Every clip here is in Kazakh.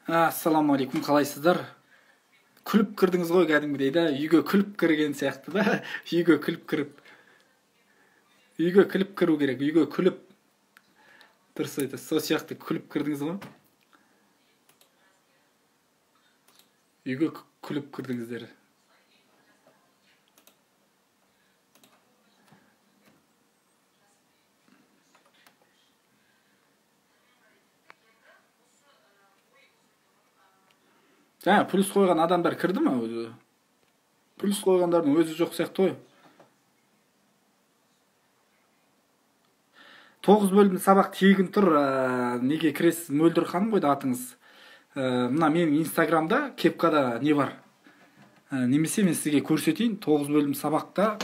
Ассалаумағалейкум, қалайсыздар? Күліп кірдіңіз ғой кәдімгідей да, үйге күліп кірген сияқты да, үйге күліп кіріп. Үйге күліп кіру керек, үйге күліп. Дұрыс айтасыз, сол сияқты күліп кірдіңіз ғой. Үйге күліп кірдіңіздер. Жаңа плюс қойған адамдар кірді ма өзі? Плюс қойғандардың өзі жоқ сияқты ғой. 9 бөлімді сабақ тегін тұр. Неге кіресіз? Мөлдір ханым ғой да атыңыз. Мына менің Инстаграмда кепкада не бар? Немесе мен сізге көрсетейін. 9 бөлім сабақта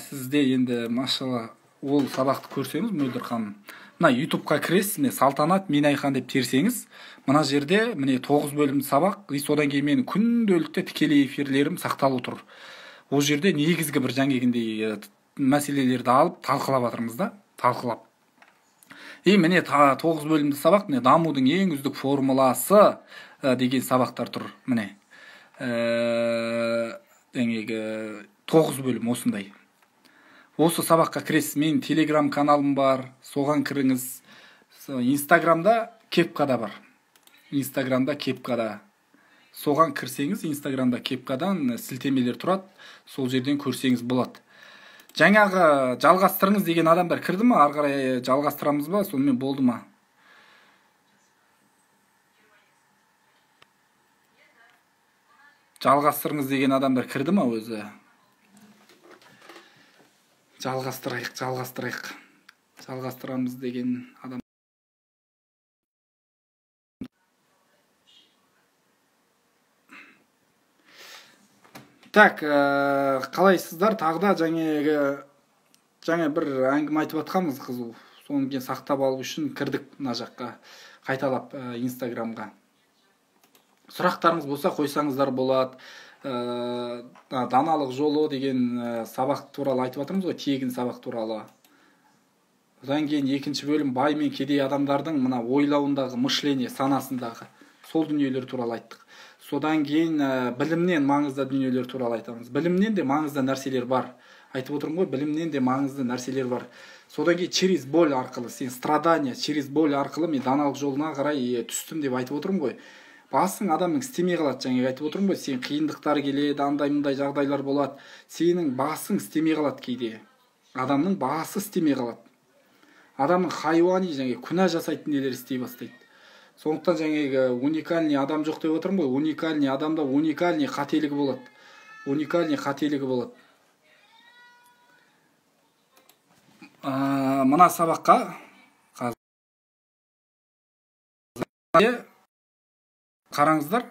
сізде енді машалла ол сабақты көрсеңіз, Мөлдір ханым. Мына ютубқа кіресіз, міне Салтанат Минайхан деп терсеңіз, мына жерде міне 9 бөлімді сабақ, и содан кейін менің күнделікті тікелей эфирлерім сақталып тұр. Ол жерде негізгі бір жаңегіндей мәселелерді алып талқылап жатырмыз да, талқылап. И міне 9 бөлімді сабақ, міне дамудың ең үздік формуласы деген сабақтар тұр. Міне жаңегі 9 бөлім осындай. Осы сабаққа кіресіз. Менің телеграм каналым бар, соған кіріңіз. Инстаграмда кепкада бар. Инстаграмда кепкада. Соған кірсеңіз, Инстаграмда кепкадан сілтемелер тұрады, сол жерден көрсеңіз болады. Жаңағы жалғастырыңыз деген адамдар кірді ма? Ары қарай жалғастырамыз ба? Сонымен болды ма? Жалғастырыңыз деген адамдар кірді ма өзі? Жалғастырайық, жалғастырайық. Жалғастырамыз деген адам. Так, қалайсыздар? Тағы да жаңа бір әңгіме айтып жатқанбыз қызу. Соны кейін сақтап алу үшін кірдік мына жаққа, қайталап Инстаграмға. Сұрақтарыңыз болса қойсаңыздар болады. Даналық жолы деген сабақ туралы айтып жатырмыз ғой, тегін сабақ туралы. Одан кейін екінші бөлім бай мен кедей адамдардың мына ойлауындағы, мышление, санасындағы сол дүниелер туралы айттық. Содан кейін білімнен маңызды дүниелер туралы айтамыз. Білімнен де маңызды нәрселер бар. Айтып отырмын ғой, білімнен де маңызды нәрселер бар. Содан кейін через боль арқылы, сен страдания, через боль арқылы мен даналық жолына қарай түстім деп айтып отырмын ғой. Басың адамның істемей қалады, жаңа айтып отырмын ғой, сен қиындықтар келеді, андай-мындай жағдайлар болады. Сенің басың істемей қалады кейде. Адамның басы істемей қалады. Адамның хайуани жаңа күнә жасайтын нелер істей бастайды. Сондықтан жаңағы уникальный адам жоқ деп отырмын ғой. Уникальный адамда уникальный қателігі болады. Уникальный қателігі болады. Мына сабаққа қараңыздар,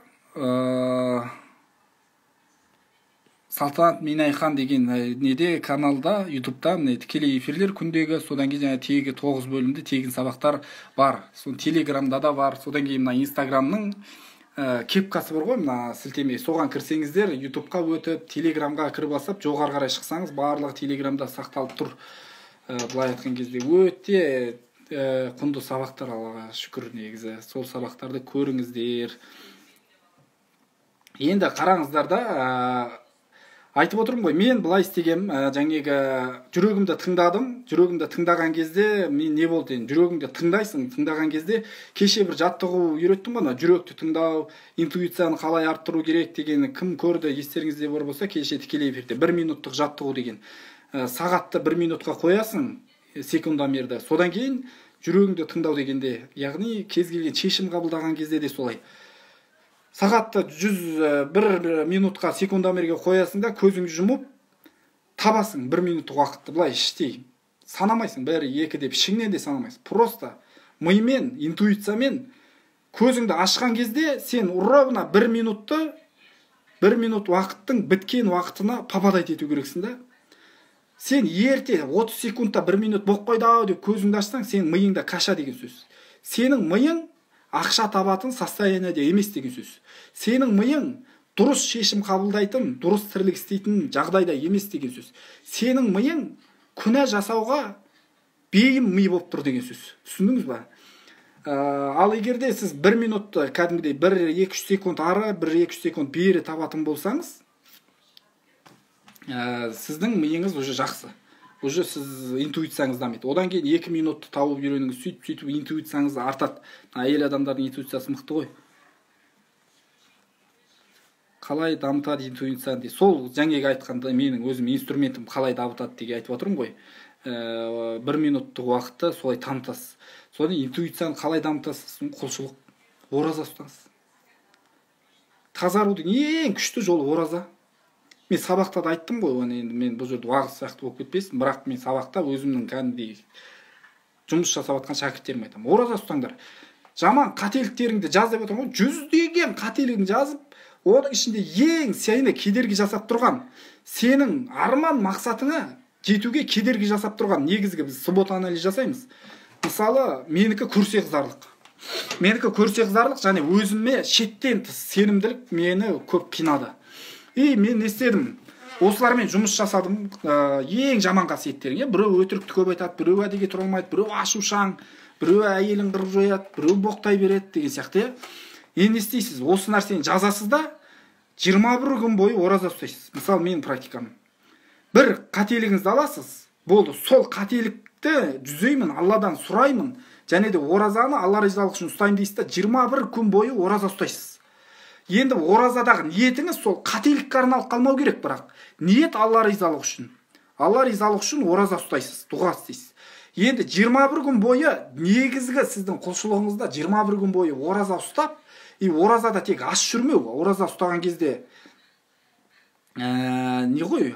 Салтанат Минайхан деген неде каналда, ютубта міне тікелей эфирлер күндегі, содан кейін жаңа тегі 9 бөлімді тегін сабақтар бар. Соны телеграмда да бар, содан кейін мына Инстаграмның кепкасы бар ғой, мына сілтеме, соған кірсеңіздер, ютубқа өтіп, телеграмға кіріп алсап, жоғары қарай шықсаңыз, барлығы телеграмда сақталып тұр. Былай айтқан кезде өте құнды сабақтар, Аллаға шүкір негізі. Сол сабақтарды көріңіздер. Енді қараңыздар да, айтып отырмын ғой, мен былай істегем, жаңағы жүрегімді тыңдадым. Жүрегімді тыңдаған кезде мен не болды енді? Жүрегіңді тыңдайсың, тыңдаған кезде кеше бір жаттығу үйреттім ғой, жүректі тыңдау, интуицияны қалай арттыру керек дегені кім көрді, естеріңізде бар болса, кеше тікелей эфирде 1 минуттық жаттығу деген. Сағатты 1 минутқа қоясың, секундомерді. Содан кейін жүрегіңді тыңдау дегенде, яғни кез келген шешім қабылдаған кезде де солай. Сағатты 101 минутқа секундомерге қоясың да, көзіңді жұмып табасың 1 минуттық уақытты, былай іштей санамайсың, 1, 2 деп ішіңнен де санамайсың. Просто мимен, интуициямен көзіңді ашқан кезде сен ровно 1 минутты, 1 минут уақыттың біткен уақытына попадать ету керексің да. Сен ерте 30 секундта 1 минут болып қойды ау деп көзіңді ашсаң, сен миыңда каша деген сөз. Сенің миың ақша табатын состояниеде емес деген сөз. Сенің миың дұрыс шешім қабылдайтын, дұрыс тірлік істейтін жағдайда емес деген сөз. Сенің миың күнә жасауға бейім ми болып тұр деген сөз. Түсіндіңіз ба? Ал егер де сіз 1 минутты кәдімгідей 1-2-3 секунд ары, 1-2-3 секунд бері табатын болсаңыз, сіздің миыңыз уже жақсы. Уже сіз интуицияңыз дамиды. Одан кейін 2 минутты тауып үйреніңіз, сөйтіп интуицияңыз артады. Әйел адамдардың интуициясы мықты ғой. Қалай дамытады интуицияны дейді. Сол жаңағы айтқанда менің өзім инструментім қалай дамытады деген айтып отырмын ғой. 1 минуттық уақытты солай дамытасыз. Содан интуицияны қалай дамытасыз? Құлшылық, ораза ұстаңыз. Тазарудың ең күшті жолы ораза. Мен сабақта да айттым ғой, оны енді мен бұл жерде уағыз сияқты болып кетпесін, бірақ мен сабақта өзімнің кәдімгідей жұмыс жасап жатқан шәкірттеріме айтамын. Ораза ұстаңдар. Жаман қателіктеріңді жаз деп отырмын ғой, жүздеген қателігін жазып, оның ішінде ең сені кедергі жасап тұрған, сенің арман мақсатыңа жетуге кедергі жасап тұрған негізгі біз субот анализ жасаймыз. Мысалы, менікі көрсеқызарлық. Менікі көрсеқызарлық және өзіме шеттен тыс сенімділік мені көп қинады. И мен не істедім? Осылармен жұмыс жасадым. Ең жаман қасиеттерің. Біреу өтірікті көп айтады, біреу уәдеге тұра алмайды, біреу ашушаң, біреу әйелін қырып жояды, біреу боқтай береді деген сияқты. Енді не істейсіз? Осы нәрсені жазасыз да 21 күн бойы ораза ұстайсыз. Мысалы, менің практикам. Бір қателігіңізді аласыз, болды, сол қателікті түзеймін, Алладан сұраймын, және де оразаны Алла ризалығы үшін ұстаймын дейсіз да 21 күн бойы ораза ұстайсыз. Енді оразадағы ниетіңіз сол қателікке арналып қалмау керек, бірақ ниет Алла ризалығы үшін. Алла ризалығы үшін ораза ұстайсыз, дұға істейсіз. Енді 21 күн бойы негізгі сіздің құлшылығыңызда 21 күн бойы ораза ұстап, и оразада тек аш жүрмеу, ораза ұстаған кезде не ғой?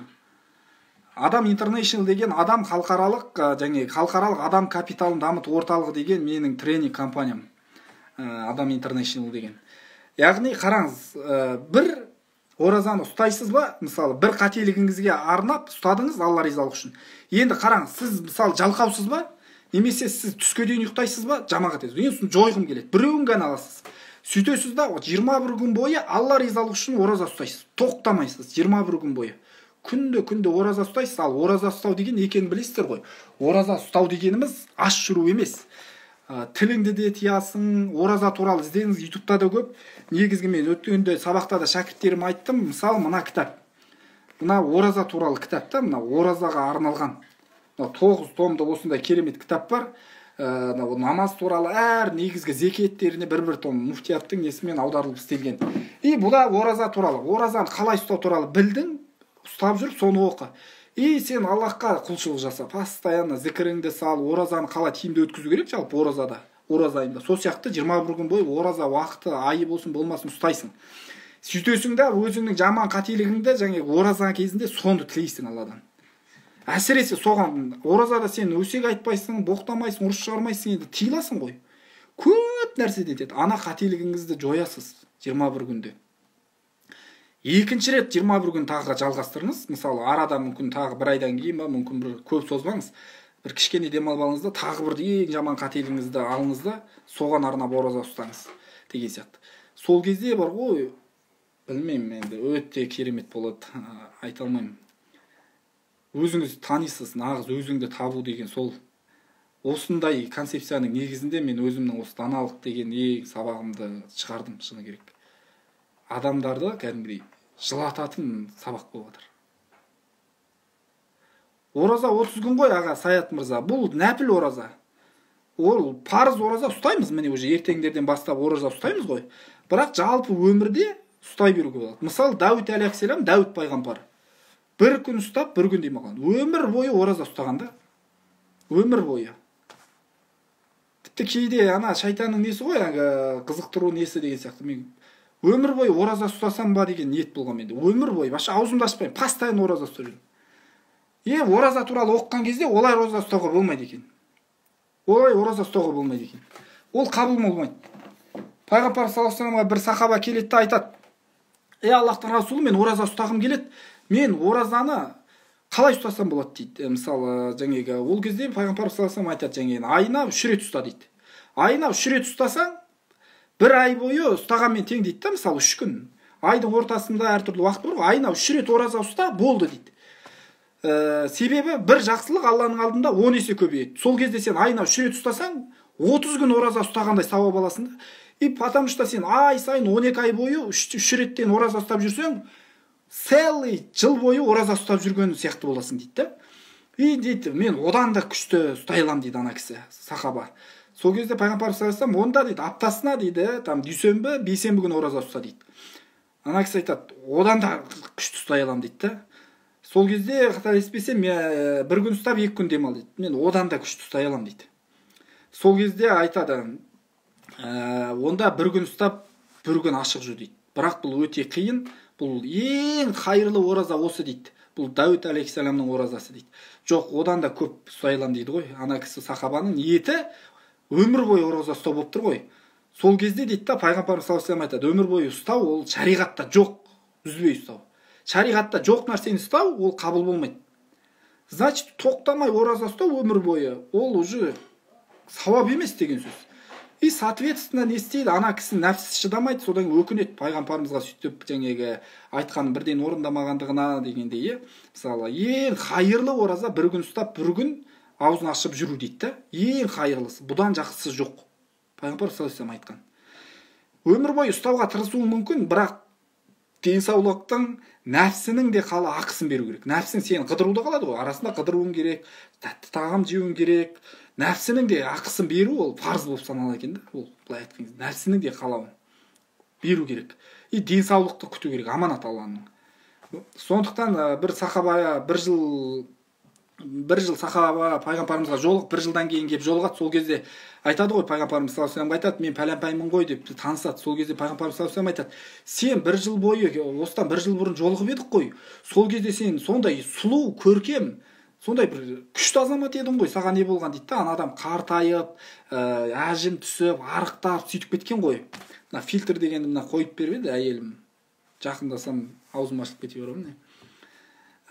Адам International деген адам халықаралық және халықаралық адам капиталын дамыту орталығы деген менің тренинг компаниям. Адам International деген. Яғни қараңыз, бір оразаны ұстайсыз ба, мысалы, бір қателігіңізге арнап ұстадыңыз Алла ризалығы үшін. Енді қараңыз, сіз мысалы жалқаусыз ба, немесе сіз түске дейін ұйықтайсыз ба, жамағат етесіз. Енді соны жойғым келеді. Біреуін ғана аласыз. Сөйтесіз да 21 күн бойы Алла ризалығы үшін ораза ұстайсыз. Тоқтамайсыз 21 күн бойы. Күнде-күнде ораза ұстайсыз. Ал ораза ұстау деген екенін білесіздер ғой. Ораза ұстау дегеніміз аш жүру емес. Тіліңді де тиясың, ораза туралы іздеңіз, ютубта да көп. Негізгі мен өткенде сабақта да шәкірттеріме айттым, мысалы мына кітап. Мына ораза туралы кітап та, мына оразаға арналған. Мына 9 томды осындай керемет кітап бар. Намаз туралы әр негізгі зекеттеріне бір-бір том муфтияттың несімен аударылып істелген. И бұл да ораза туралы. Оразаны қалай ұстау туралы білдің, ұстап жүріп соны оқы. И сен Аллахқа құлшылық жаса, постоянно зікіріңді сал, оразаны қалай тиімді өткізу керек жалпы оразада, ораза айында. Сол сияқты 21 күн бойы ораза уақыты, айы болсын, болмасын ұстайсың. Сөйтесің да өзіңнің жаман қателігіңді және ораза кезінде соны тілейсің Алладан. Әсіресе соған оразада сен өсек айтпайсың, боқтамайсың, ұрыс шығармайсың, енді тыйыласың ғой. Көп нәрседен етеді. Ана қателігіңізді жоясыз 21 күнде. Екінші рет 21 күн тағы жалғастырыңыз. Мысалы, арада мүмкін тағы бір айдан кейін ба, мүмкін бір көп созбаңыз. Бір кішкене демалып алыңыз да, тағы бір ең жаман қателігіңізді алыңыз да, соған арнап ораза ұстаңыз деген сияқты. Сол кезде бар ғой, білмеймін енді, өте керемет болады, айта алмаймын. Өзіңіз танисыз, нағыз өзіңді табу деген сол. Осындай концепцияның негізінде мен өзімнің осы даналық деген ең сабағымды шығардым, шыны керек. Адамдарды кәдімгідей жылататын сабақ болып жатыр. Ораза 30 күн ғой, аға Саят мырза. Бұл нәпіл ораза. Ол парыз ораза ұстаймыз, міне уже ертеңдерден бастап ораза ұстаймыз ғой. Бірақ жалпы өмірде ұстай беруге болады. Мысалы, Дәуіт алейхиссалам, Дәуіт пайғамбар бір күн ұстап, бір күн демалған. Өмір бойы ораза ұстаған да. Өмір бойы. Тіпті кейде ана шайтанның несі ғой, қызықтыру несі деген сияқты. Мен өмір бойы ораза ұстасам ба деген ниет болған менде. Өмір бойы, вообще аузымды ашпаймын, постоянно ораза ұстап жүрмін. Ораза туралы оқыған кезде олай ораза ұстауға болмайды екен. Олай ораза ұстауға болмайды екен. Ол қабыл болмайды. Пайғамбар саллаллаху алейхи вассаламға бір сахаба келеді де айтады: "Ей Аллахтың Расулы, мен ораза ұстағым келеді. Мен оразаны қалай ұстасам болады?" дейді. Мысалы, жаңағы ол кезде пайғамбар саллаллаху алейхи вассалам айтады, жаңағы айына 3 рет ұста дейді. Айына 3 рет ұстасаң, бір ай бойы ұстағанмен тең дейді да, мысалы 3 күн. Айдың ортасында әртүрлі уақыт бар ғой, айына 3 рет ораза ұста, болды дейді. Себебі бір жақсылық Алланың алдында 10 есе көбейеді. Сол кезде сен айына 3 рет ұстасаң, 30 күн ораза ұстағандай сауап аласың да. И потому что сен ай сайын 12 ай бойы 3 реттен ораза ұстап жүрсең, целый жыл бойы ораза ұстап жүрген сияқты боласың дейді да. И дейді, мен одан да күшті ұстай аламын дейді ана кісі, сахаба. Сол кезде пайғамбар саллаллаху алейхи вассалам онда дейді, аптасына дейді, там дүйсенбі, бейсенбі күні ораза ұста дейді. Ана кісі айтады, одан да күшті ұстай аламын дейді да. Сол кезде қателеспесем, мен бір күн ұстап, 2 күн демал дейді. Мен одан да күшті ұстай аламын дейді. Сол кезде айтады, онда бір күн ұстап, бір күн ашық жүр дейді. Бірақ бұл өте қиын, бұл ең қайырлы ораза осы дейді. Бұл Дәуіт алейхиссаламның оразасы дейді. Жоқ, одан да көп ұстай аламын дейді ғой. Ана кісі сахабаның ниеті өмір бойы ораза ұстау болып тұр ғой. Сол кезде дейді да, пайғамбарымыз саллаллаху алейхи вассалам айтады, өмір бойы ұстау ол шариғатта жоқ, үзбей ұстау. Шариғатта жоқ нәрсені ұстау ол қабыл болмайды. Значит, тоқтамай ораза ұстау өмір бойы ол уже сауап емес деген сөз. И соответственно не істейді? Ана кісі нәпсісі шыдамайды, содан өкінеді пайғамбарымызға сөйтіп жаңағы айтқанын бірден орындамағандығына дегендей, е? Мысалы, ең қайырлы ораза бір күн ұстап, бір күн аузын ашып жүру дейді да. Ең қайырлысы, бұдан жақсысы жоқ. Пайғамбар саллаллаху алейхи вассалам айтқан. Өмір бойы ұстауға тырысуы мүмкін, бірақ денсаулықтың, нәпсінің де қала ақысын беру керек. Нәпсің сені қыдыруда қалады ғой, арасында қыдыруың керек, тәтті тағам жеуің керек. Нәпсінің де ақысын беру ол парыз болып саналады екен да. Ол былай айтқан кезде нәпсінің де қалауын беру керек. И денсаулықты күту керек, аманат Алланың. Сондықтан бір сахаба бір жыл сахаба пайғамбарымызға жолығып, бір жылдан кейін келіп жолығады. Сол кезде айтады ғой, пайғамбарымыз саллаллаху алейхи вассаламға айтады, мен пәләнпаймын ғой деп танысады. Сол кезде пайғамбарымыз саллаллаху алейхи вассалам айтады, сен бір жыл бойы, осыдан бір жыл бұрын жолығып едік қой. Сол кезде сен сондай сұлу, көркем, сондай бір күшті азамат едің ғой, саған не болған дейді да. Ана адам қартайып, әжім түсіп, арықтап, сөйтіп кеткен ғой. Мына фильтр дегенді мына қойып беріп еді әйелім. Жақындасам аузым ашылып кете беремін.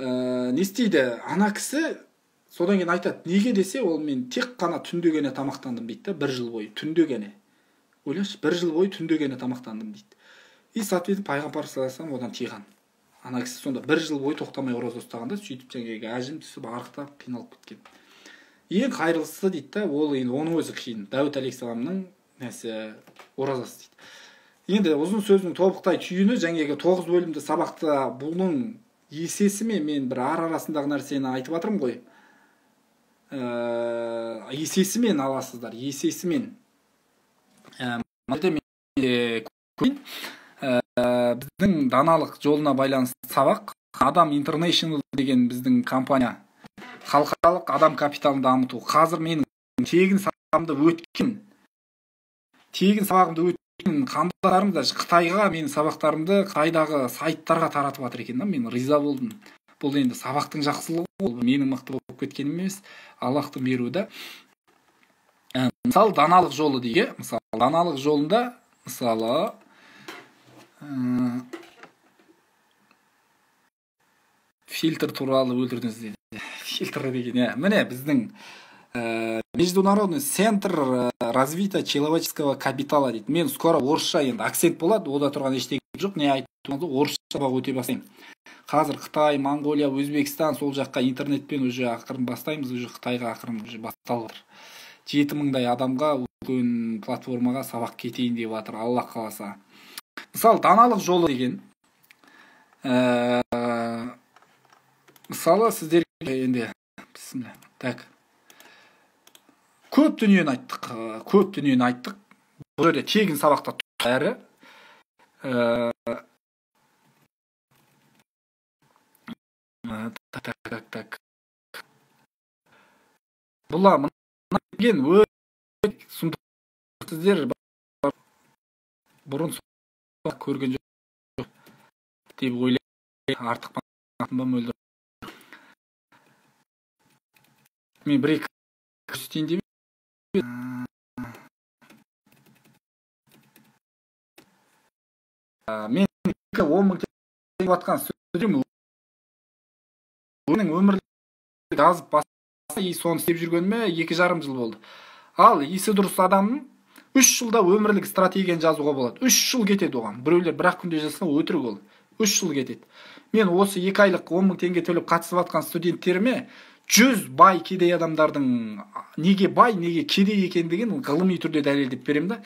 Не істейді? Ана кісі содан кейін айтады, неге десе, ол мен тек қана түнде ғана тамақтандым дейді да, бір жыл бойы түнде ғана. Ойлашы, бір жыл бойы түнде ғана тамақтандым дейді. И соответственно пайғамбар саллаллаху алейхи вассалам одан тиған. Ана кісі сонда бір жыл бойы тоқтамай ораза ұстағанда сөйтіп жаңағы әжім түсіп, арықтап, қиналып кеткен. Ең қайырлысы дейді да, ол енді оның өзі қиын. Дәуіт алейхиссаламның несі оразасы дейді. Енді ұзын сөздің тобықтай түйіні, жаңағы 9 бөлімді сабақта бұның есесіме мен бір ар арасындағы нәрсені айтып жатырмын ғой. Есесімен аласыздар, есесімен. Біздің даналық жолына байланысты сабақ, Адам International деген біздің компания, халықаралық адам капиталын дамыту. Қазір менің тегін сабағымды өткен, қандастарым да Қытайға менің сабақтарымды Қытайдағы сайттарға таратып жатыр екен да, мен риза болдым. Бұл енді сабақтың жақсылығы, ол менің мықты болып кеткенім емес, Аллахтың беруі да. Мысалы, даналық жолы дейік, мысалы, даналық жолында, мысалы, фильтр туралы өлтірдіңіз дейді. Фильтр деген, міне біздің Международный центр развития человеческого капитала дейді. Мен скоро орысша енді акцент болады, ода тұрған ештеңе жоқ, не айтуыңызды орысша сабақ өте бастаймын. Қазір Қытай, Моңғолия, Өзбекстан сол жаққа интернетпен уже ақырын бастаймыз, уже Қытайға ақырын уже басталып жатыр. 7000-дай адамға үлкен платформаға сабақ кетейін деп жатыр, Алла қаласа. Мысалы, даналық жолы деген, мысалы, сіздерге енді, бісміллә, так. Көп дүниені айттық, Бұл жерде тегін сабақта бәрі. Так. Бұла мына деген өте сұмдық. Сіздер бұрын көрген жоқ деп ойлаймын. Артық ба мөлдір. Мен бір екі көрсетейін деп. Мен 10 мың теңге жатқан студентім өзінің өмірлік жазып басса, и соны істеп жүргеніме 2,5 жыл болды. Ал есі дұрыс адамның 3 жылда өмірлік стратегияны жазуға болады. 3 жыл кетеді оған. Біреулер бір-ақ күнде жазса, өтірік ол. 3 жыл кетеді. Мен осы 2 айлық 10 мың теңге төлеп қатысып жатқан студенттеріме 100 бай кедей адамдардың неге бай, неге кедей екендігін ғылыми түрде дәлелдеп беремін да.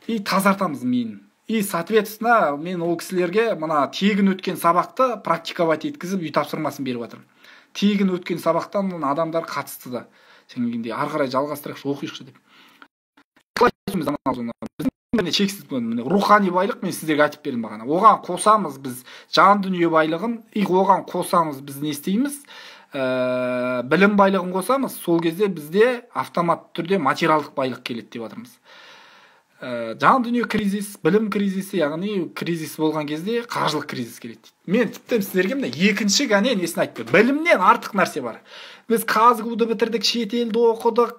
И тазартамыз миын. И соответственно мен ол кісілерге мына тегін өткен сабақты практиковать еткізіп үй тапсырмасын беріп жатырмын. Тегін өткен сабақтан адамдар қатысты да. Сенгенде ары қарай жалғастырайықшы, оқиықшы деп. Шексіз рухани байлық мен сіздерге айтып бердім бағана. Оған қосамыз біз жан дүние байлығын, и оған қосамыз біз не істейміз? Білім байлығын қосамыз. Сол кезде бізде автомат түрде материалдық байлық келеді деп жатырмыз. Жан дүние кризис, білім кризисі, яғни кризис болған кезде қаржылық кризис келеді дейді. Мен тіпті сіздерге міне екінші ғана несін айтып бердім. Білімнен артық нәрсе бар. Біз КазГУ-ды бітірдік, шетелде оқыдық.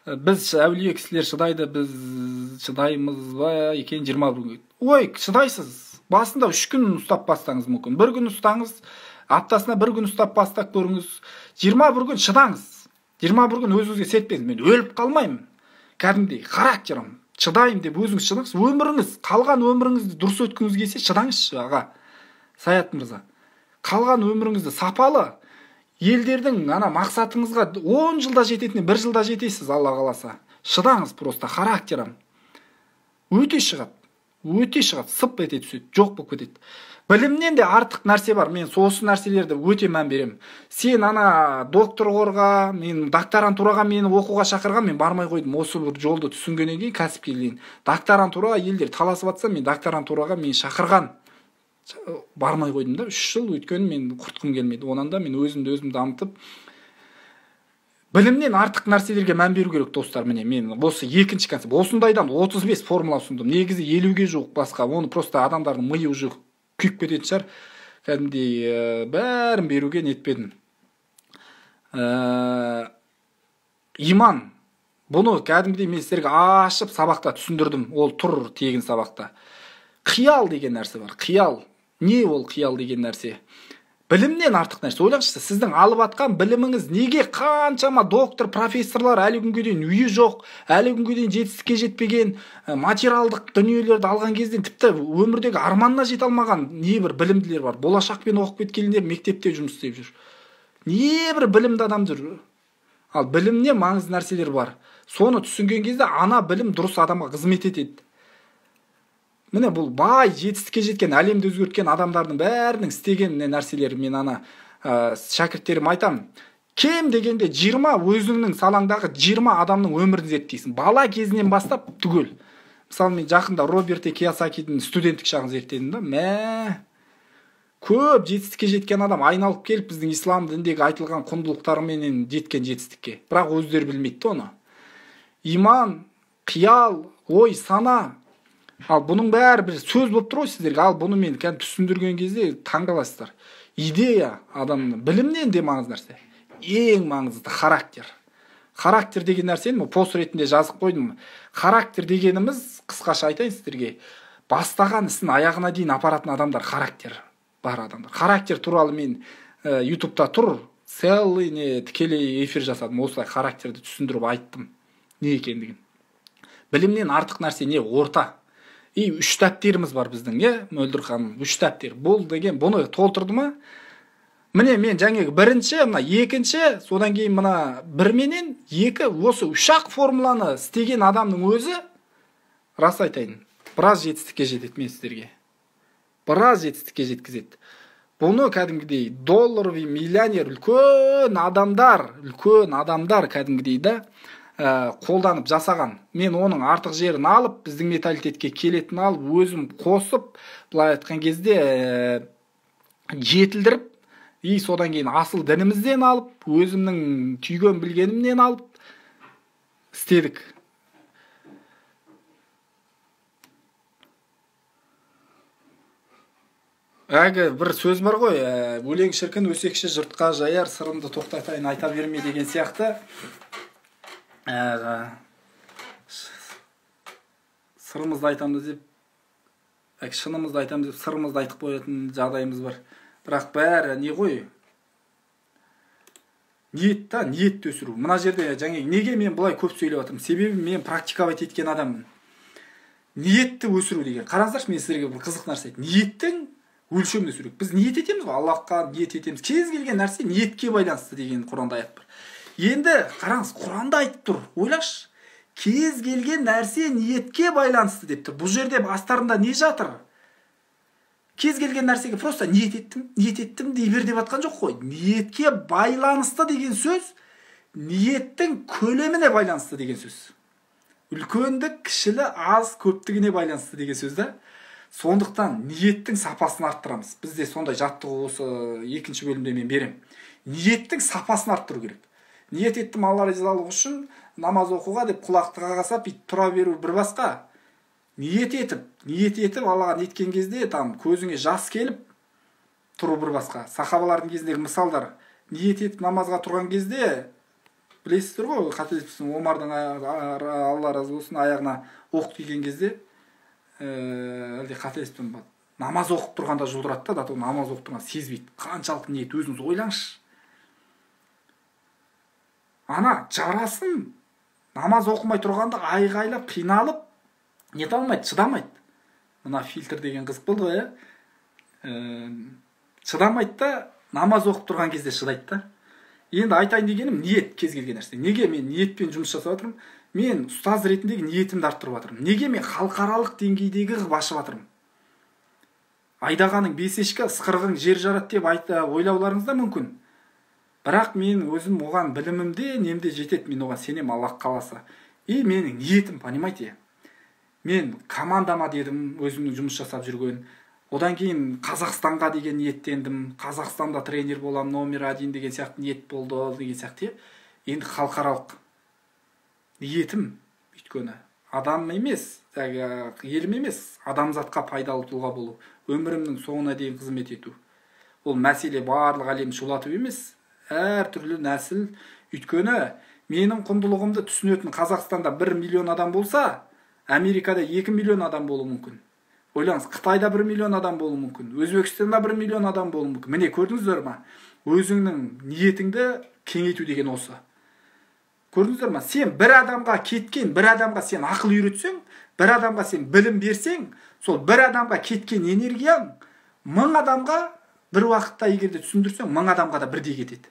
Біз әулие кісілер шыдайды, біз шыдаймыз ба екен 21 күнге. Ой, шыдайсыз. Басында 3 күн ұстап бастаңыз мүмкін. Бір күн ұстаңыз, аптасына бір күн ұстап бастап көріңіз. 21 күн шыдаңыз. 21 күн өзіңізге сертпеңіз. Мен өліп қалмаймын. Кәдімгідей характерім, шыдайым деп өзіңіз шыдаңыз. Өміріңіз, қалған өміріңізді дұрыс өткіңіз келсе, шыдаңызшы, аға. Саят мырза. Қалған өміріңізді сапалы елдердің ана мақсатыңызға 10 жылда жететіне 1 жылда жетесіз, Алла қаласа. Шыдаңыз просто характерім. Өте шығады. Өте шығады, сып ете түседі, жоқ болып кетеді. Білімнен де артық нәрсе бар. Мен осы нәрселерді өте мән беремін. Сен ана доктор қорға, мен докторантураға мені оқуға шақырған, мен бармай қойдым. Осы бір жолды түсінгеннен кейін кәсіпке келген. Докторантураға елдер таласып жатса, мен докторантураға мені шақырған. Бармай қойдым да, 3 жыл, өйткені мен құртқым келмейді. Онан да мен өзімді өзім дамытып, білімнен артық нәрселерге мән беру керек, достар. Міне мен осы екінші концепт. Осындайдан 35 формула ұсындым. Негізі 50-ге жуық басқа. Оны просто адамдардың миы уже күйіп кететін шығар. Кәдімгідей бәрін беруге нетпедім. Иман. Бұны кәдімгідей мен сіздерге ашып сабақта түсіндірдім. Ол тұр тегін сабақта. Қиял деген нәрсе бар. Қиял. Не ол қиял деген нәрсе? Білімнен артық нәрсе. Ойлаңызшы, сіздің алып атқан біліміңіз неге қаншама доктор, профессорлар әлі күнге дейін үйі жоқ, әлі күнге дейін жетістікке жетпеген, материалдық дүниелерді алған кезден тіпті өмірдегі арманына жете алмаған небір білімділер бар. Болашақпен оқып кеткендер мектепте жұмыс істеп жүр. Небір білімді адам жүр. Ал білімнен маңызды нәрселер бар. Соны түсінген кезде ана білім дұрыс адамға қызмет етеді. Міне бұл бай, жетістікке жеткен, әлемді өзгерткен адамдардың бәрінің істеген нәрселері. Мен ана шәкірттеріме айтамын. Кем дегенде 20 өзіңнің салаңдағы 20 адамның өмірін зерттейсің. Бала кезінен бастап түгел. Мысалы мен жақында Роберт Кийосакидің студенттік шағын зерттедім да. Мә, көп жетістікке жеткен адам айналып келіп біздің ислам дініндегі айтылған құндылықтарменен жеткен жетістікке. Бірақ өздері білмейді оны. Иман, қиял, ой, сана. Ал бұның бәрі бір сөз болып тұр ғой сіздерге. Ал бұны мен кәдімгі түсіндірген кезде таңғаласыздар. Идея адамның білімнен де маңызды нәрсе. Ең маңызды характер. Характер деген нәрсені мен пост ретінде жазып қойдым. Характер дегеніміз, қысқаша айтайын сіздерге, бастаған ісін аяғына дейін апаратын адамдар характер бар адамдар. Характер туралы мен YouTube'та тұр, целый не тікелей эфир жасадым. Осылай характерді түсіндіріп айттым не екендігін. Білімнен артық нәрсе не? Орта. И 3 дәптеріміз бар біздің, е, Мөлдір ханым, 3 дәптер. Бұл деген, бұны толтырды ма? Міне мен жаңағы бірінші, мына екінші, содан кейін мына бір менен екі, осы үш-ақ формуланы істеген адамның өзі, рас айтайын, біраз жетістікке жетеді мен сіздерге. Біраз жетістікке жеткізеді. Бұны кәдімгідей долларовый миллионер, үлкен адамдар кәдімгідей да қолданып жасаған. Мен оның артық жерін алып, біздің менталитетке келетін алып, өзім қосып, былай айтқан кезде жетілдіріп, и содан кейін асыл дінімізден алып, өзімнің түйген білгенімнен алып істедік. Әлгі бір сөз бар ғой, өлең шіркін өсекші жұртқа жаяр, сырымды тоқтатайын айта берме деген сияқты. Сырымызды айтамыз деп, шынымызды айтамыз деп, сырымызды айтып қоятын жағдайымыз бар. Бірақ бәрі не ғой? Ниет та, ниетті өсіру. Мына жерде жаңа неге мен бұлай көп сөйлеп жатырмын? Себебі мен практиковать еткен адаммын. Ниетті өсіру деген. Қараңыздаршы, мен сіздерге бір қызық нәрсе айтайын. Ниеттің Өлшемін өсіру керек. Біз ниет етеміз ғой, Аллахқа ниет етеміз. Кез келген нәрсе ниетке байланысты деген Құранда аят бар. Енді қараңыз, Құранда айтып тұр, ойлашы. Кез келген нәрсе ниетке байланысты деп тұр. Бұл жерде астарында не жатыр? Кез келген нәрсеге просто ниет еттім, ниет еттім дей бер деп жатқан жоқ қой. Ниетке байланысты деген сөз ниеттің көлеміне байланысты деген сөз. Үлкендік, кішілі, аз, көптігіне байланысты деген сөз да. Сондықтан ниеттің сапасын арттырамыз. Бізде сондай жаттығу осы екінші бөлімде мен берем. Ниеттің сапасын арттыру керек. Ниет еттім Алла ризалығы үшін намаз оқуға деп құлақты қағасап бүйтіп тұра беру бір басқа. Ниет етіп Аллаға неткен кезде там көзіңе жас келіп тұру бір басқа. Сахабалардың кезіндегі мысалдар. Ниет етіп намазға тұрған кезде білесіздер ғой, қателеспесем Омардың Алла разы болсын аяғына оқ тиген кезде әлде қателеспесем намаз оқып тұрғанда жұлдырады да, намаз оқып тұрғанда сезбейді. Қаншалық ниет, өзіңіз ойлаңызшы. Ана жарасын намаз оқымай тұрғанда айғайлап, қиналып нете алмайды, шыдамайды. Мына фильтр деген қызық болды ғой, ә? Шыдамайды да, намаз оқып тұрған кезде шыдайды да. Енді айтайын дегенім ниет кез келген нәрсе. Неге мен ниетпен жұмыс жасап жатырмын? Мен ұстаз ретіндегі ниетімді арттырып жатырмын. Неге мен халықаралық деңгейдегі қылып ашып жатырмын? Айдағаның бес ешкі, ысқырығың жер жарады деп ойлауларыңыз да мүмкін. Бірақ мен өзім оған білімімде, немде жетеді, мен оған сенем, Аллах қаласа. И менің ниетім, понимаете? Мен командама дедім, өзімнің жұмыс жасап жүрген. Одан кейін Қазақстанға деген ниеттендім. Қазақстанда тренер болам, номер 1 деген сияқты ниет болды деген сияқты. Енді халықаралық ниетім, өйткені адам емес, елім емес, адамзатқа пайдалы тұлға болу, өмірімнің соңына дейін қызмет ету. Ол мәселе барлық әлемді шулатып емес, әртүрлі нәсіл. Өйткені менің құндылығымды түсінетін Қазақстанда 1 миллион адам болса, Америкада 2 миллион адам болуы мүмкін. Ойлаңыз, Қытайда 1 миллион адам болуы мүмкін, Өзбекстанда 1 миллион адам болуы мүмкін. Міне, көрдіңіздер ма? Өзіңнің ниетіңді кеңейту деген осы. Көрдіңіздер ма? Сен бір адамға кеткен, бір адамға сен ақыл үйретсең, бір адамға сен білім берсең, сол бір адамға кеткен энергияң 1000 адамға бір уақытта егер де түсіндірсең, 1000 адамға да бірдей кетеді.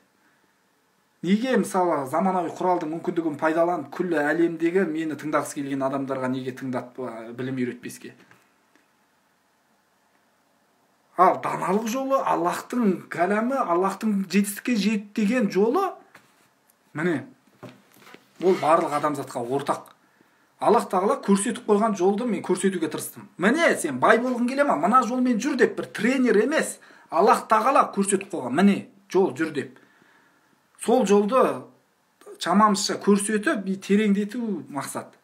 Неге, мысалы, заманауи құралдың мүмкіндігін пайдаланып, күллі әлемдегі мені тыңдағысы келген адамдарға неге тыңдатып білім үйретпеске? Ал даналық жолы, Аллахтың кәләмі, Аллахтың жетістікке жет деген жолы, міне, ол барлық адамзатқа ортақ. Аллах тағала көрсетіп қойған жолды мен көрсетуге тырыстым. Міне, сен бай болғың келе ма? Мына жолмен жүр деп бір тренер емес, Аллах тағала көрсетіп қойған, міне, жол жүр деп. Сол жолды шамамызша көрсетіп, тереңдету мақсат.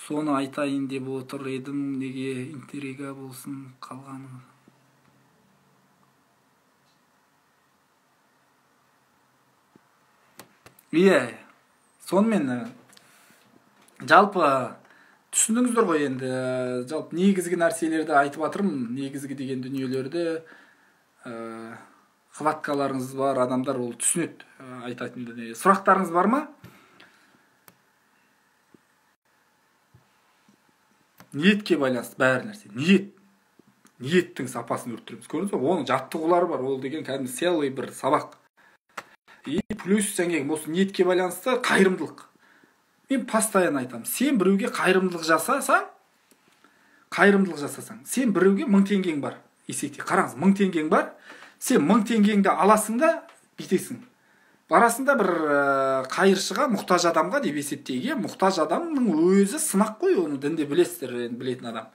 Соны айтайын деп отыр едім, неге интрига болсын қалғаны. Иә, сонымен жалпы түсіндіңіздер ғой енді, жалпы негізгі нәрселерді айтып жатырмын, негізгі деген дүниелерді. Хваткаларыңыз бар адамдар ол түсінеді айтатын дүние. Сұрақтарыңыз бар ма? Ниетке байланысты бәрі нәрсе. Ниет. Ниеттің сапасын өрттіреміз. Көрдіңіз бе? Оның жаттығулары бар. Ол деген кәдімгі целый бір сабақ. И плюс жаңағы осы ниетке байланысты қайырымдылық. Мен постоянно айтамын. Сен біреуге қайырымдылық жасасаң, сен біреуге 1000 теңгең бар. Есепте қараңыз, 1000 теңгең бар. Сен 1000 теңгеңді аласың да бүйтесің. Барасың да бір қайыршыға, мұқтаж адамға деп есептейік. Мұқтаж адамның өзі сынақ қой, оны дінде білесіздер, енді білетін адам.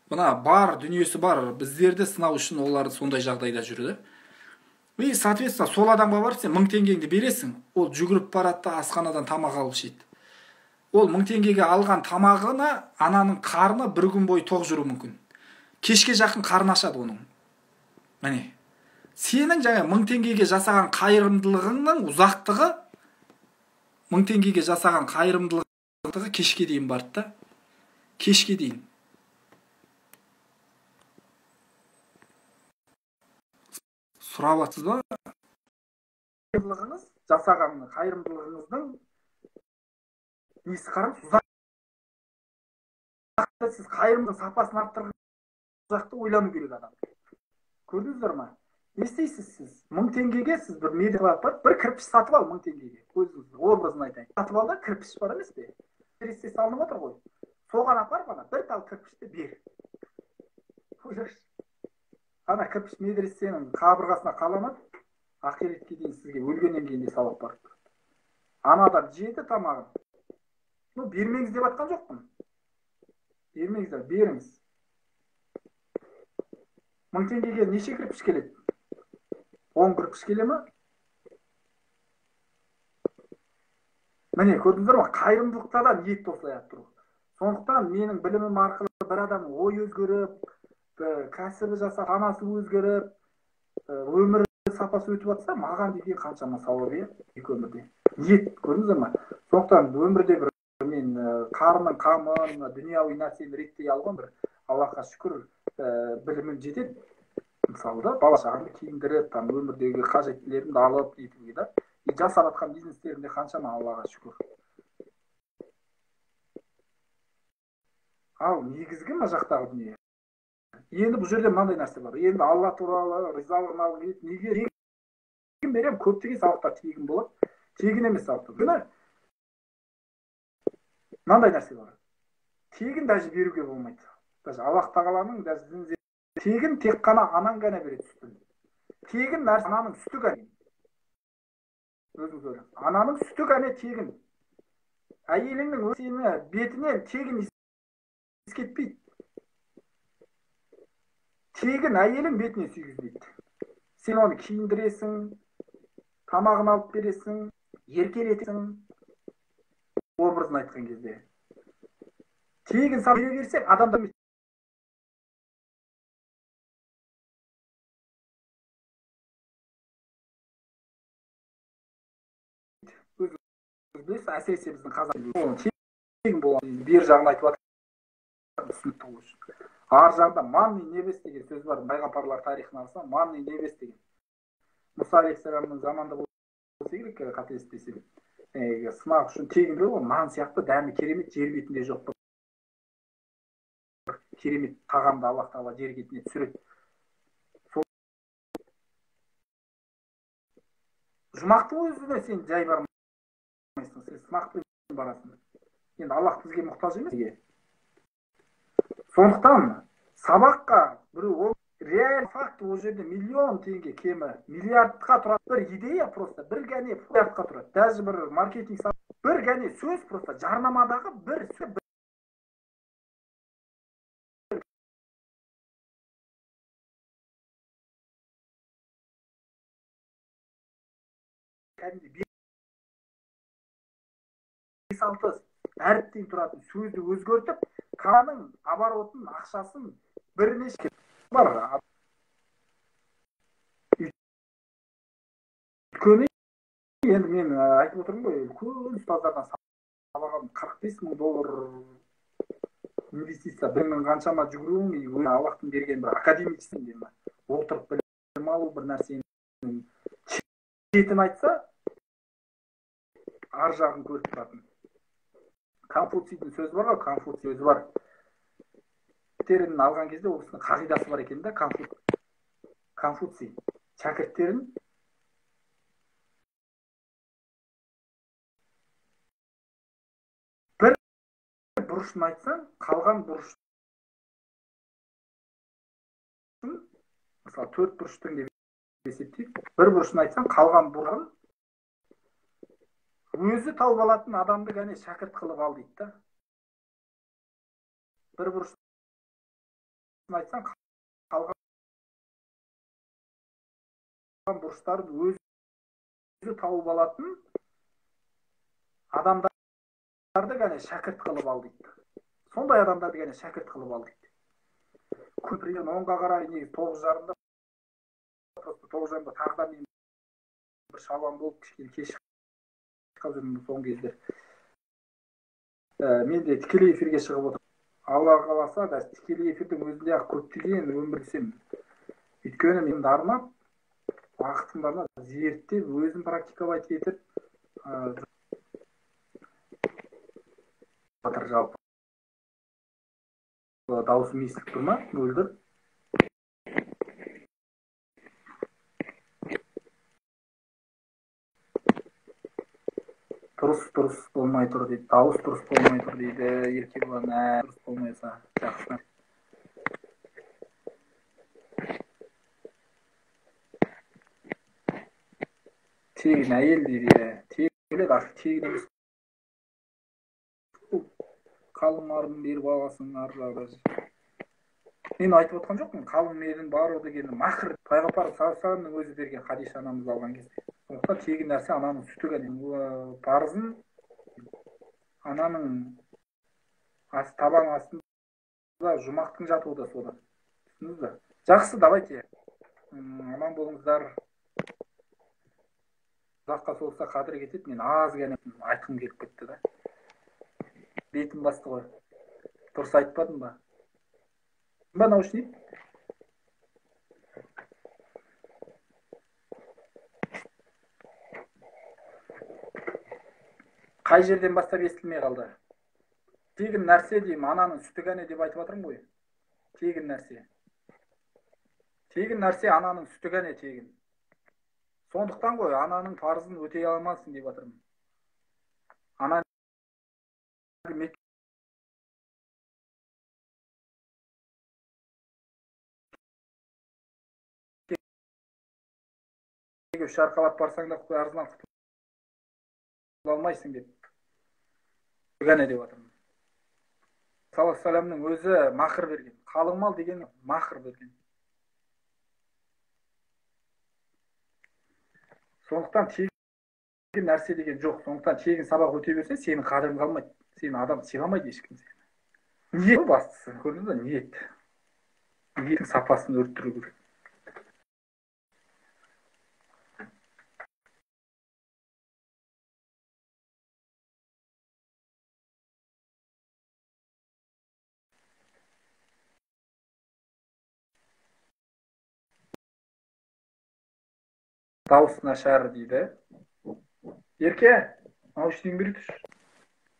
Мына бар дүниесі бар, біздерді сынау үшін олар сондай жағдайда жүрді. И соответственно, сол адамға барып сен 1000 теңгеңді бересің, ол жүгіріп барады да асханадан тамақ алып ішеді. Ол 1000 теңгеге алған тамағына ананың қарны бір күн бойы тоқ жүруі мүмкін. Кешке жақын қарны ашады оның. Міне. Сенің жаңа 1000 теңгеге жасаған қайырымдылығыңның ұзақтығы, 1000 теңгеге жасаған қайырымдылығы кешке дейін барды да. Кешке дейін. Сұрап атсыз ба? Қайырымдылығыңыз, жасаған қайырымдылығыңыздың несі қараңыз, ұзақ. Сіз қайырымдылық сапасын арттырғыңыз жақты ойлану керек адам. Көрдіңіздер ма? Не істейсіз сіз? 1000 теңгеге сіз бір медиа барып, бір кірпіш сатып ал 1000 теңгеге. Өзіңіз образын айтайын. Сатып ал да, кірпіш бар емес пе? Медресе салынып отыр ғой. Соған апарып ана бір тал кірпішті бер. Ойлашы. Ана кірпіш медресенің қабырғасына қаланады, ақиретке дейін сізге өлгеннен кейін де сауап барып тұрады. Ана адам жеді тамағын. Ну, бермеңіз деп атқан жоқпын. Бермеңіз, беріңіз. 1000 теңгеге неше кірпіш келеді? 10 кірпіш келе ме? Міне, көрдіңіздер ме? Қайырымдылықта да ниетті осылай арттыру. Сондықтан менің білімім арқылы бір адамның ой өзгеріп, кәсібі жасап, санасы өзгеріп, өмір сапасы өтіп жатса, маған деген қаншама сауап, иә, екі өмірде. Ниет, көрдіңіздер ме? Сондықтан өмірде бір мен қарынның қамын, дүнияуи нәрсені реттей алған бір Аллаһқа шүкір, білімім жетеді. Мысалы да, бала шағамды киіндіріп, там өмірдегі қажеттілерімді алып нетуге да. И жасап жатқан бизнестерімде қаншама Аллаға шүкір. Ал негізгі мына жақтағы дүние. Енді бұл жерде мынандай нәрсе бар. Енді Алла туралы ризалығын алып келеді. Неге тегін беремін? Көптеген сабақтар тегін болады. Тегін емес сабақтар. Мына мынандай нәрсе бар. Тегін даже беруге болмайды. Даже Аллах тағаланың даже тегін тек қана анаң ғана береді сүтін. Тегін нәрсе ананың сүті ғана. Өзіңіз ойлаңыз. Ананың сүті ғана тегін. Әйеліңнің сені бетінен тегін иіскетпейді. Тегін әйелің бетіне сүйгізбейді. Сен оны киіндіресің, тамағын алып бересің, еркелетесің. Образын айтқан кезде. Тегін бере берсең, адамдар білесіз, әсіресе біздің қазақ тегін болған бер жағын айтып жатыр, түсінікті болу үшін. Ар жағында манны небес деген сөз бар, пайғамбарлар тарихына қарасаң, манны небес деген. Мұса алейхиссаламның заманында болса керек, қателеспесем. Сынақ үшін тегін береді ғой, нан сияқты дәмі керемет жер бетінде жоқ бір керемет тағамды Аллах тағала жер бетіне түсіреді. Сол жұмақтың өзіне сен жай бармайсың, сен сынақпен барасың. Енді Аллах бізге мұқтаж емес. Сондықтан сабаққа біреу ол реал факт, ол жерде миллион теңге кемі, миллиардқа тұрады бір идея, просто бір ғана миллиардқа тұрады. Даже бір маркетинг бір ғана сөз, просто жарнамадағы бір сөз кәдімгідей 5-6 әріптен тұратын сөзді өзгертіп, қаланың оборотын, ақшасын бірнеше бар. Өйткені енді мен айтып отырмын ғой, үлкен ұстаздардан сабақ алдым, 45 мың доллар инвестиция, білімнің қаншама жүгіруің, Аллахтың берген бір академический деймін, отырып білім алу бір нәрсенің шетін айтса, ар жағын көріп тұратын. Конфуцийдің сөзі бар ғой, Конфуций сөзі бар. Шәкірттерін алған кезде ол кісінің қағидасы бар екен да, Конфуций шәкірттерін бір бұрышын айтсаң, қалған бұрышын, мысалы 4 бұрыштың деп есептейік, бір бұрышын айтсаң, қалған бұрышын өзі тауып алатын адамды ғана шәкірт қылып ал дейді да. Бір бұрышын айтсаң, қалған бұрыштарын өзі тауып алатын адамдарды ғана шәкірт қылып ал дейді. Сондай адамдарды ғана шәкірт қылып ал дейді. Көпірден оңға қарай негізі 9:30-да, просто 9:30-да тағы да мен бір шаруам болып кішкене кеш қалып жүрмін соңғы кездер. Мен де тікелей эфирге шығып отырмын. Алла қаласа, да, тікелей эфирдің өзінде ақ көптеген өмір сүрсем. Өйткені мен арнап, уақытымды арнап, зерттеп, өзім практиковать етіп, жатыр жалпы. Дауысым естіліп тұр ма? Мөлдір. Дұрыс болмай тұр дейді. Дауыс дұрыс болмай тұр дейді. Еркебұлан, дұрыс болмайса жақсы. Тегін әйел дейді. Тегін біледі, ақ тегін емес. Қалың малын беріп аласың ар жағда. Мен айтып отқан жоқпын, қалың малын бару деген махр. Пайғамбар саллаллаху өзі берген хадис анамыз алған кезде. Сондықтан тегін нәрсе ананың сүті ғана. Парызын ананың табан астында жұмақтың жатуы да содан. Түсіндіңіз бе? Жақсы, давайте. Аман болыңыздар. Ұзаққа созылса қадірі кетеді. Мен аз ғана айтқым келіп кетті да. Бетім басты ғой. Дұрыс айтпадым ба? Ба наушник? Қай жерден бастап естілмей қалды? Тегін нәрсе деймін, ананың сүті ғана деп айтып жатырмын ғой. Тегін нәрсе. Тегін нәрсе ананың сүті ғана тегін. Сондықтан ғой ананың парызын өтей алмасын деп жатырмын. Ана Меккеге үш арқалап барсаң да қарызынан құтыла алмайсың деп ғана деп жатырмын. Саллаллаху өзі махр берген. Қалың мал деген махр берген. Сондықтан тегін нәрсе деген жоқ. Сондықтан тегін сабақ өте берсе, сенің қадірің қалмайды. Сені адам сыйламайды ешкім сені. Ниет бастысы, көрдіңіз бе? Ниет. Ниеттің сапасын өрттіру керек. Дауыс нашар дейді. Ерке, наушнигін бере түш.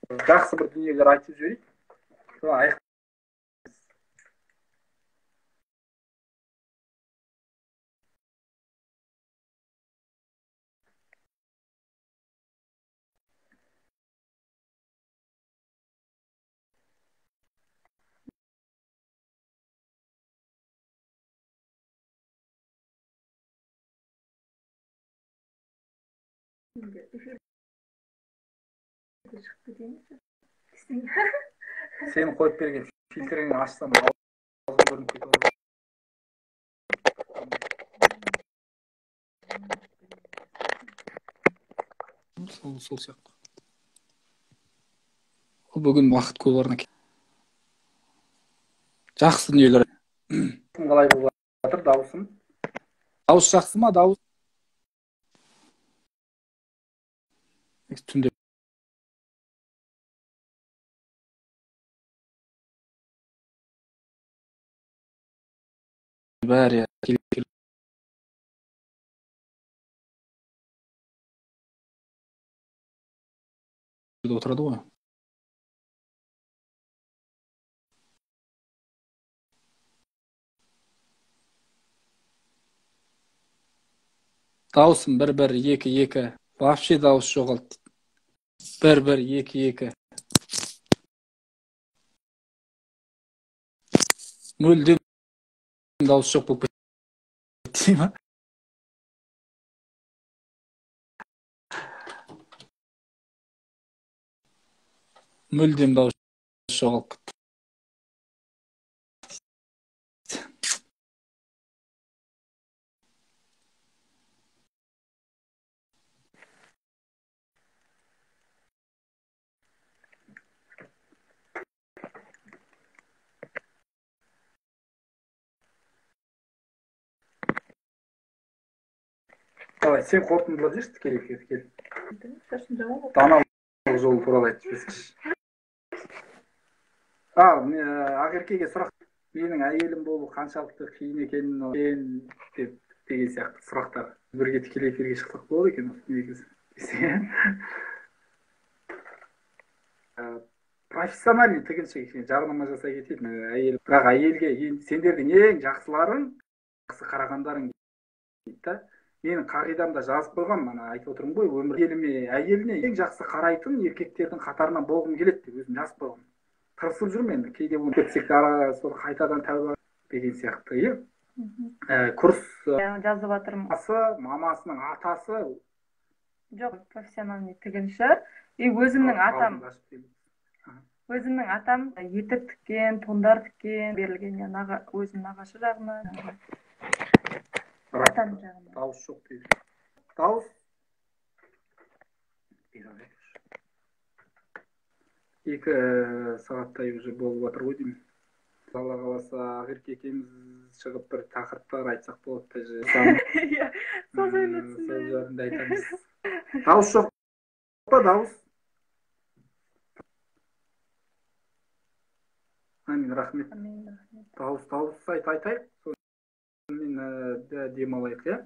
Жақсы бір дүниелер айтып жіберейік. Аяқ. Шығып кетейінші. Сен қойып берген фильтріңді ашсам аузым көрініп кетеді. Сол сияқты. Ол бүгін уақыт көп орнына кетті. Жақсы дүниелер. Қалай болып жатыр дауысым? Дауыс жақсы ма? Дауыс? Түнде бәрі отырады ғой. Дауысым 1 1 2 2. Вообще дауыс жоғалды. 1 1 2 2. Мүлдем дауыс жоқ болып кетті ма? Мүлдем дауыс жоғалып кетті. Давай, сен қорытындылап жіберші тікелей эфирге кел. Даналық жолы туралы айтып жіберсеңші. Ақеркеге сұрақ. Менің әйелім болу қаншалықты қиын екенін деп деген сияқты сұрақтар. Бірге тікелей эфирге шықсақ болады екен негізі. Профессиональный тігінші екен, жарнама жасай кететін әйел. Бірақ әйелге сендердің ең жақсыларың, жақсы қарағандарың дейді да. Менің қағидамда жазып қойғам, ана айтып отырмын ғой, өмір еліме, әйеліне ең жақсы қарайтын еркектердің қатарынан болғым келеді деп өзім жазып қойғам. Тырысып жүрмін енді, кейде оны кетсек те ара сол қайтадан тәуба деген сияқты, иә. Курс жазып жатырмын. Мамасының атасы жоқ, профессиональный тігінші. И өзімнің атам. Өзімнің атам етік тіккен, тондар тіккен, берілген өзімнің нағашы жағынан. Атам жағынан. Дауыс жоқ дейді. Дауыс. 2 сағаттай уже болып жатыр ғой деймін. Алла қаласа, Ақерке екеуміз шығып бір тақырыптар айтсақ болады. Иә, сол жайында Сол жайында айтамыз. Дауыс жоқ па, дауыс? Амин, рахмет. Амин, рахмет. Дауыс айтайық. Сонымен демалайық, иә?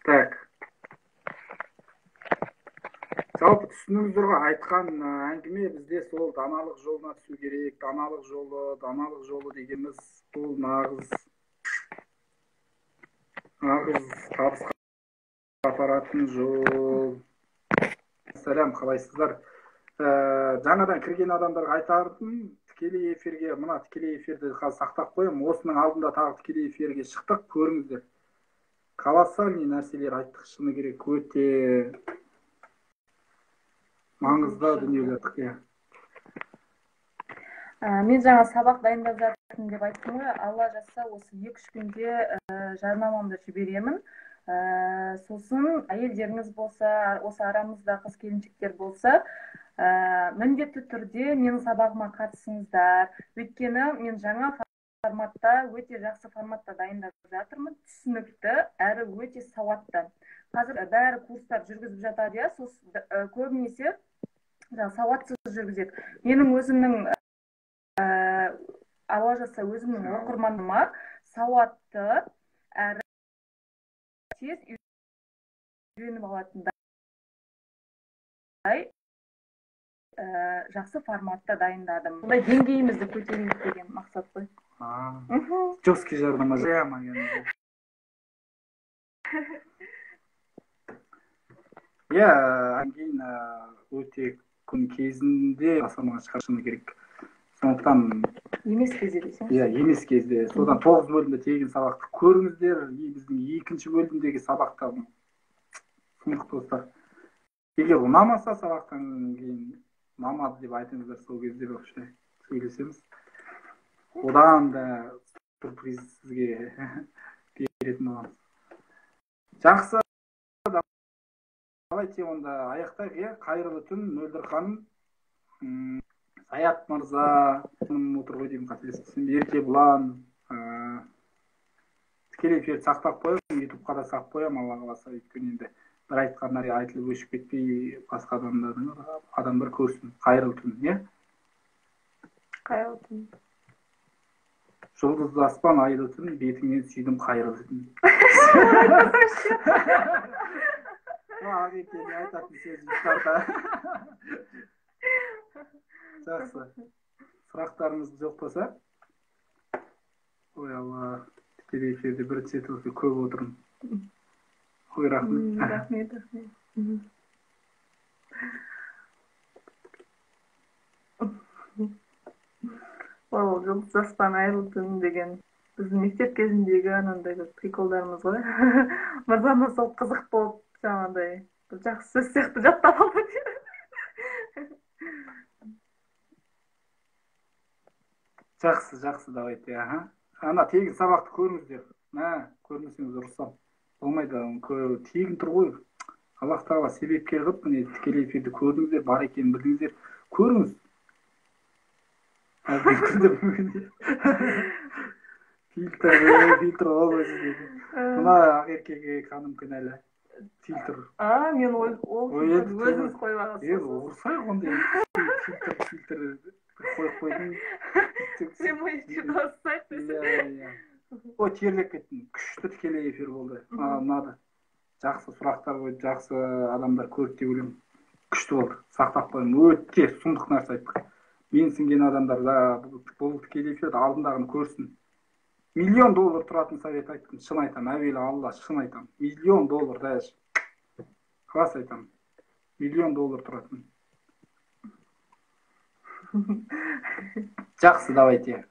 Так. Жалпы түсініңіздер ғой, айтқан әңгіме бізде сол даналық жолына түсу керек. Даналық жолы, даналық жолы дегеніміз бұл нағыз табысқа апаратын жол. Сәлем, қалайсыздар? Жаңадан кірген адамдарға айтардым, тікелей эфирге, мына тікелей эфирді қазір сақтап қоямын. Осының алдында тағы тікелей эфирге шықтық, көріңіздер. Колоссальный нәрселер айттық, шыны керек, өте маңызды дүниелер айттық, иә. Мен жаңа сабақ дайындап жатырмын деп айттым ғой, Алла жазса осы 2-3 күнде жарнамамды жіберемін. Сосын әйелдеріңіз болса, осы арамызда қыз келіншектер болса, міндетті түрде менің сабағыма қатысыңыздар. Өйткені мен жаңа форматта, өте жақсы форматта дайындап жатырмын, түсінікті, әрі өте сауатты. Қазір бәрі курстар жүргізіп жатады, иә, көбінесе сауатсыз жүргізеді. Менің өзімнің Алла жазса өзімнің оқырманыма сауатты, әрі тез үйреніп алатындай жақсы форматта дайындадым. Сондай деңгейімізді көтерейік деген мақсат қой. Жесткий жарнама прямо. Иә, кейін өте күн кезінде асырмаға шығаршыны керек. Сондықтан емес кезде десең. Иә, емес кезде. Содан 9 бөлімде тегін сабақты көріңіздер. Біздің 2-ші бөлімдегі сабақта сұмдық достар. Егер ұнамаса сабақтан кейін ұнамады деп айтыңыздар, сол кезде вообще сөйлесеміз. Одан да сюрприз сізге беретін боламыз. Жақсы, давайте онда аяқтайық, иә. Қайырлы түн, Мөлдір ханым, Саят мырза, отыр ғой деймін, қателеспесем, Еркебұлан, тікелей эфирді сақтап қоямын, ютубқа да сақтап қоямын, Алла қаласа, өйткені енді бір айтқандар айтылып өшіп кетпей, басқа адамдар көрсін. Қайырлы түн, иә? Қайырлы түн. Жұлдызды аспан, айлы түн, бетіңнен сүйдім, қайырлы түн. Ақеркеге айтатын сөз тарта. Жақсы. Сұрақтарыңыз жоқ болса? Ой, Алла, тікелей эфирде бірінші рет өте көп отырмын. Ой, рахмет. Рахмет, рахмет. Ол жұлдыз аспан, айлы түн деген біздің мектеп кезіндегі анандай бір приколдарымыз ғой. Мырзаны сол қызық болып, жаңағыдай бір жақсы сөз сияқты жаттап алды. Жақсы, жақсы, давайте, аха. Ана тегін сабақты көріңіздер. Мә, көрмесеңіз ұрысам. Болмайды, тегін тұр ғой. Аллах тағала себепкер қылып, міне тікелей эфирді көрдіңіздер, бар екенін білдіңіздер. Көріңіз. Фильтр, фильтр ол өзі дейді. Мына Ақеркеге ханым кінәлі. Фильтр. А, мен ол өзіңіз қойып алғансыз. Е, ұрсайық онда. Фильтр, фильтр қойып қойдым. Прямой эфирді ұрсайық десе. Иә, иә. О, терлеп кеттім. Күшті тікелей эфир болды. Маған ұнады. Жақсы сұрақтар қойды, жақсы адамдар көрді деп ойлаймын. Күшті болды, сақтап қоямын. Өте сұмдық нәрсе айттық. Менсінген адамдар да, бұл тікелей эфирде алдындағыны көрсін. Миллион доллар тұратын совет айттым, шын айтамын, әуелі Алла, шын айтамын. Миллион доллар даже. Рас айтамын. Миллион доллар тұратын. Жақсы, давайте.